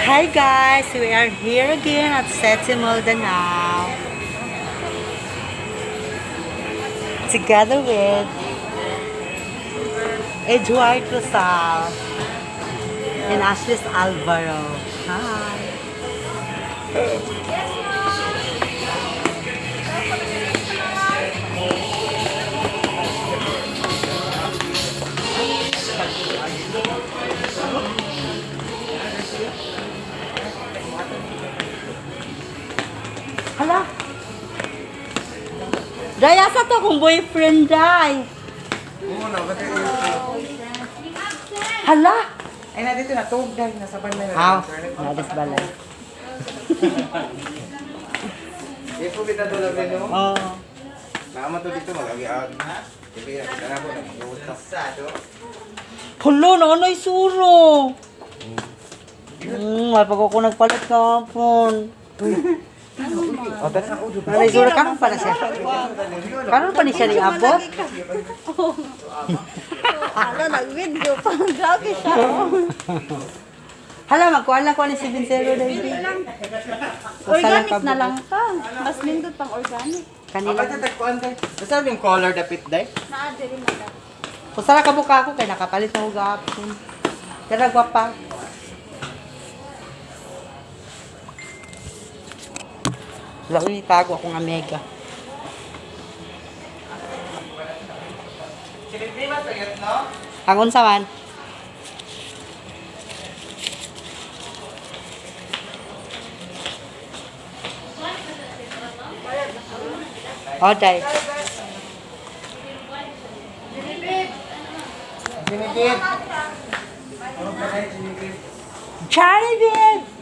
Hi guys, we are here again at City Mall Danao. Together with Edward Rosal and Ashley Alvaro. Hi. Hala. Daya sa to kung boyfriend day. Oo na, ba't Hala. Ay, na dito na, tug dahil nasa balay na. Aw, nadas balay. Di po kita tulog din mo. Oh. Naama to dito, mag-agi-ag. Sige, kita na po, mag-utak. Hulo, na ano'y suro. Ay pag ako nagpalit kahapon. O, tara na, udo. Nanay suro, karon pa na siya. Karon pa ni siya ni abot. Ano, nag-video pa. Grabe siya. Hala, magkuhan lang ko ni 70 dahil. Organic na lang ka. Mas nindot pang organic. Kanila. Kapag tatagpuan tayo. Basta yung color dapit day? Naa diri na. Kusara ka buka ako kay nakapalit na ko gahapon. Tara gwapa. Wala ko tago akong amega. Silipin ba sa no? Ang unsa man? Oh, day. Sinipit. Jollibee!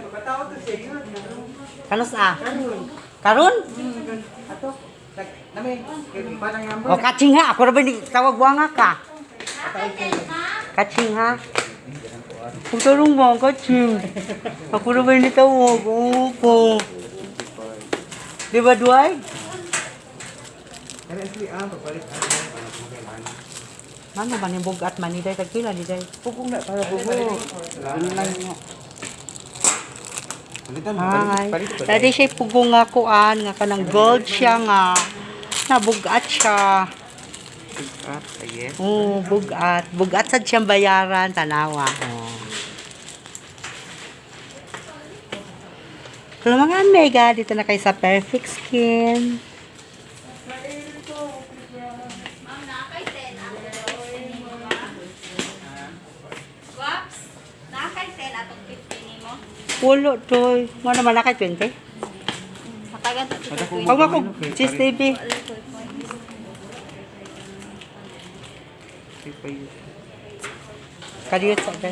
Pagkatao to siya yun. Kanus ah? Karon? Ato. Nami, parang yung O kaching ha, ako ra ba ni tawag buwanga ka? Kaching ha. Kung tarong mo, kaching. Ako ra ba ni tawag? Opo. Di ba, Dwight? Pero actually, papalit. Mano man yung bugat man ni day tagpila ni day. Pugong na, para bugo. Online mo. Palitan mo, Ay. palit, palit. Dati siya pugong nga kuan nga kanang gold siya nga. Nabugat siya. Ah, yes. Oo, bugat. Bugat sad siyang bayaran tanawa. Oh. Hello mga mega, dito na kayo sa Perfect Skin. Ma'am, naa kay 10 atong 50 nimo ba? Waps, naa kay 10 atong 50 nimo. Pulo toy. Mo naman na kay 20. Hatagan ta sa 20. Pag ako, cheese TV. Kadiyot sa be.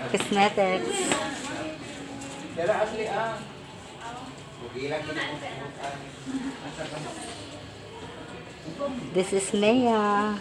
Cosmetics. Dala, Ashley, ah. Bugilan ko na. This is Maya.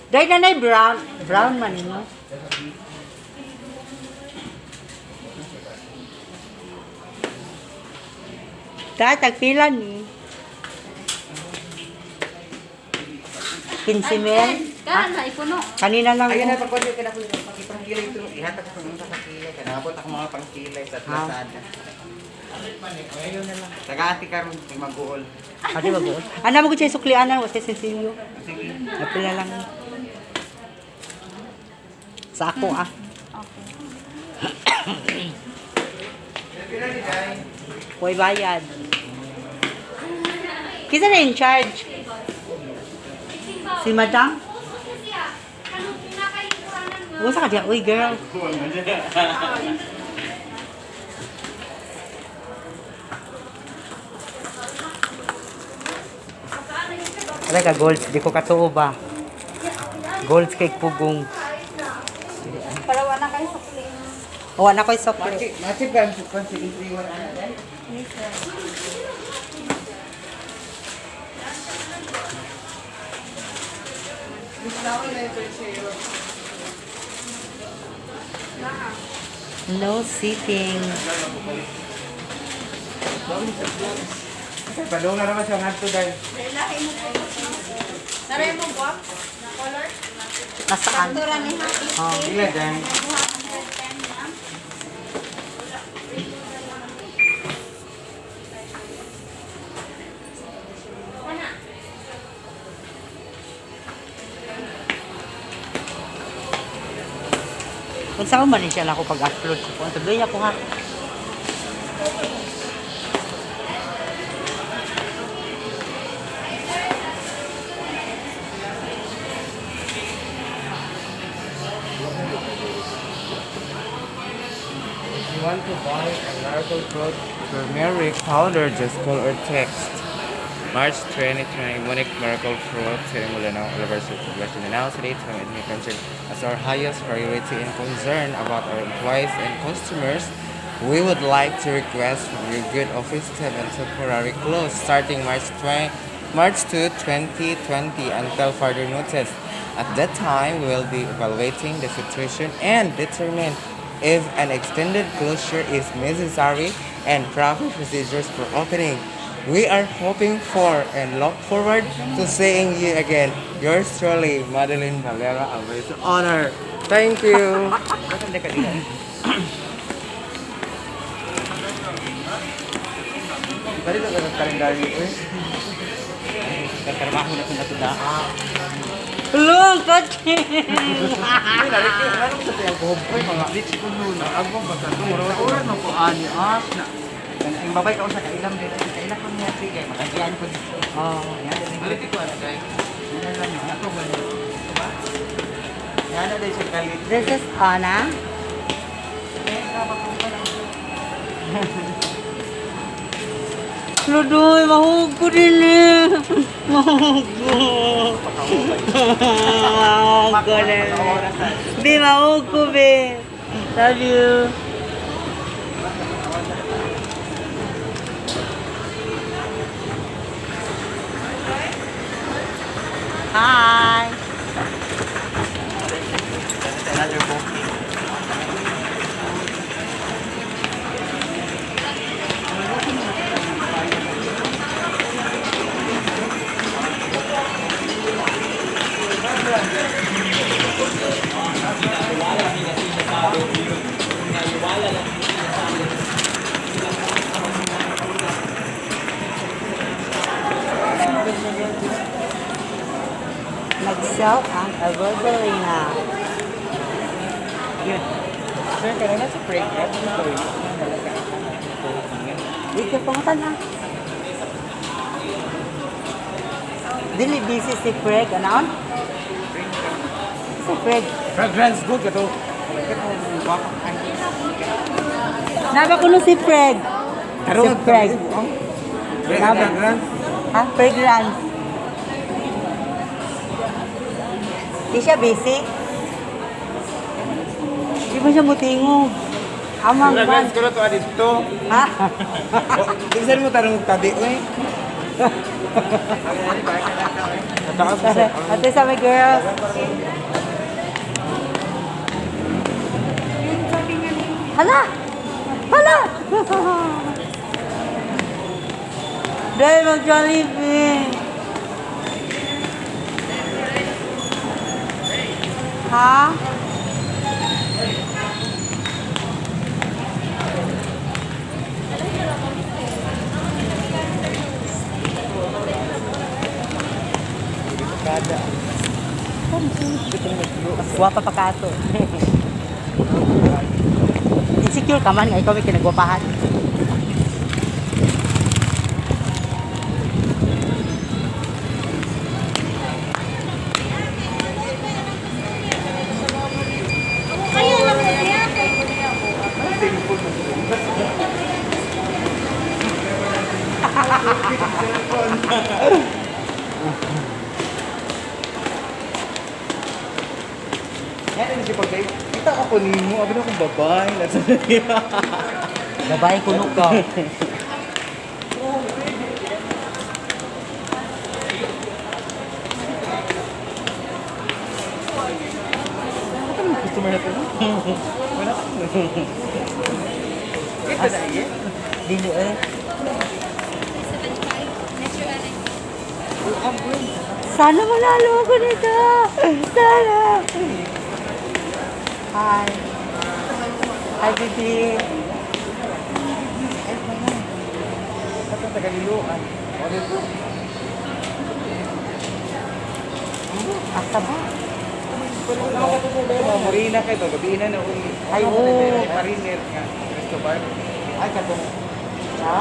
Dahil na brown. Brown man mo. Dahil tagpila ni. 15 mil. Karan na ipuno. Kanina lang. Ayun na, pagpapalito ka na ko yung pangkilay ito. Ihatag ko nung sa pangkilay. Kanabot ako mga pangkilay sa Ah. Lazada. Ayun na lang. Tagaati ka ron, may mag-uol. Adi ba buot? Ano mo ko siya suklianan? Wala siya sinsilyo. Sige. Napila lang. Sa ako ah. Pila ni Day? Huwag bayad. Kinsa na in charge? Si Madam? Usa ka diya, uy girl. Wala ka gold, di ko katuo ba? Gold kay pugong. Para wala kayo sa clean. O, anak ko'y sokle. Masip ka ang sukpan sa 31 ana dai. No sitting. Palunga naman siya ngadto dai. Naray mo ba? Na color? Nasaan? Tura ni ha. Oh. Ila dai. Kung saan man siya na ako pag-upload ko po. Ang tuloy ako ha. If you want to buy a miracle fruit turmeric powder, just call or text. March 2020, Monique Miracle Fruit, Sirimulanao, Oliver Supervision announced today to admit concern as our highest priority and concern about our employees and customers. We would like to request from your good office to have a temporary close starting March 2, 2020 until further notice. At that time, we will be evaluating the situation and determine if an extended closure is necessary and proper procedures for opening. We are hoping for and look forward to seeing you again. Yours truly, Madeline Valera Alvarez. Honor. Thank you. Bali ka sa kalendaryo eh. Katrabaho na kung natuda. Hello, kotse! Ay, nariki, ano sa tiyang kuhog ko mga bitch ko nun. Ang basta to, mura man ko ani as na. Ang babay ka usa ka ilam dito, ka ilam ko niya sige, makagian ko dito. Oh. Balik ko ana dai. Yan lang yun. Ako ba? Diba? Yan na dai sa kalit. This is Anna. Ludoy, mahug ko din eh. Mahug ko. Mahug ko din. Be, mahug ko, be. Love you. Hi. Another booking. Nag-sell ang Rosalina. Yun. Sir, kanina sa break, ano to yun? Di ka pangutan na. Dili busy si Craig, ano? Si Craig. Fragrance good ka to. Naba ko si Craig. Si Craig. Fragrance. Ha? Fragrance. Di siya busy? Di ba siya mutingog? Amang man. Fragrance ko na to adito. Ha? Kinsan mo tarong tabi oy. Ate sa my girls. Hala! Hala! Dahil mag-Jollibee. Ha? Mas guwapa pa ka ato. Insecure ka man nga ikaw may kinagwapahan. Cellphone. Yan ang sipag kayo. Kita ako nimo, abi na akong babae. Nasa niya. Babae kuno ka. Customer na to. Wala ka. Ito na iye. Dili eh. Sana manalo ako nito. Sana. Hi. Hi, baby. Katong Tagaliluan. O dito. Asa ba? Mga Morena kay gabi na na uli. Ay, oo. Mariner nga. Cristobal. Ay, katong. Ha?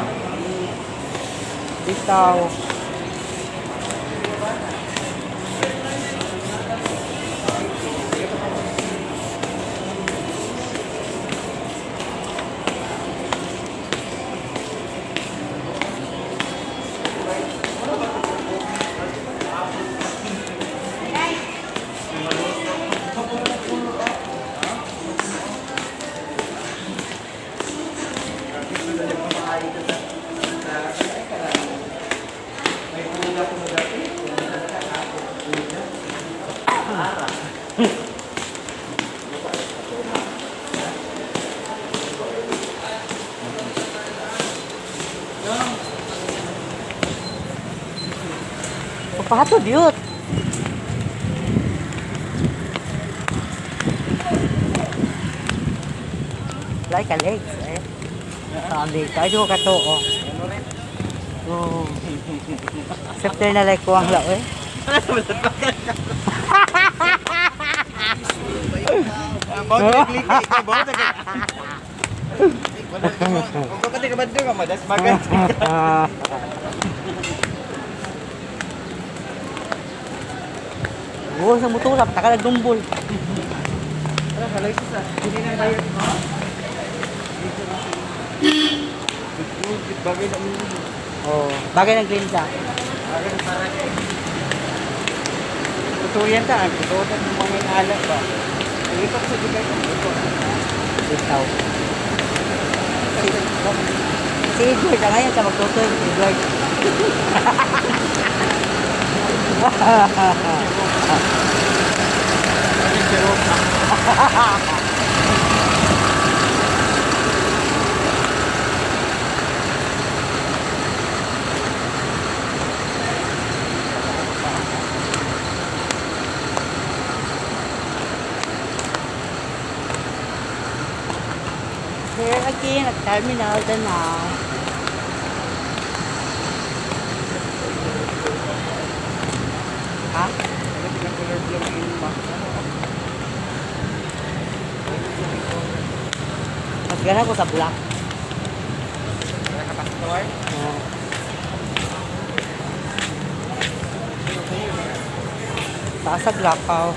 Bitaw. Papato, diot. Like a legs, eh. Sabi, tayo ka to, oh. Oh. Scepter na like ko ang lao, eh. Bawo ta click ikaw bawo ta. Kung ka pati kabadlo ka madas magan. Oo, sa motor, taka nagdumbol. Tara halay sa. Hindi na tayo. Bagay na ulo. Oh, bagay ng green siya. Bagay na para kay. Totoo yan ta. Totoo ta ng mga alak ba. Ang sa jugay kung totoo. Bitaw. Si Edward, ang ngayon sa magtutoy, si Edward. Here again at Terminal Danao. Ha? Ano yung color blue in ma? Mas gana ko sa black. Wala ka pastor? Oo. Taas sa blackout.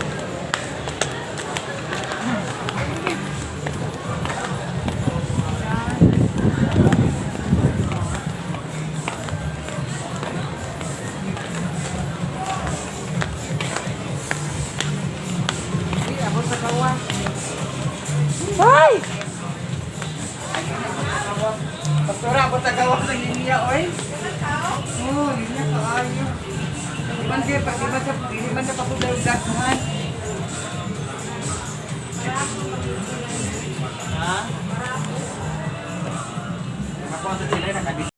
Hindi, abot sa kawa. Ay! Pastora, abot sa kawa sa linya, oy. Oo, linya kaayo. Iban kay pag iban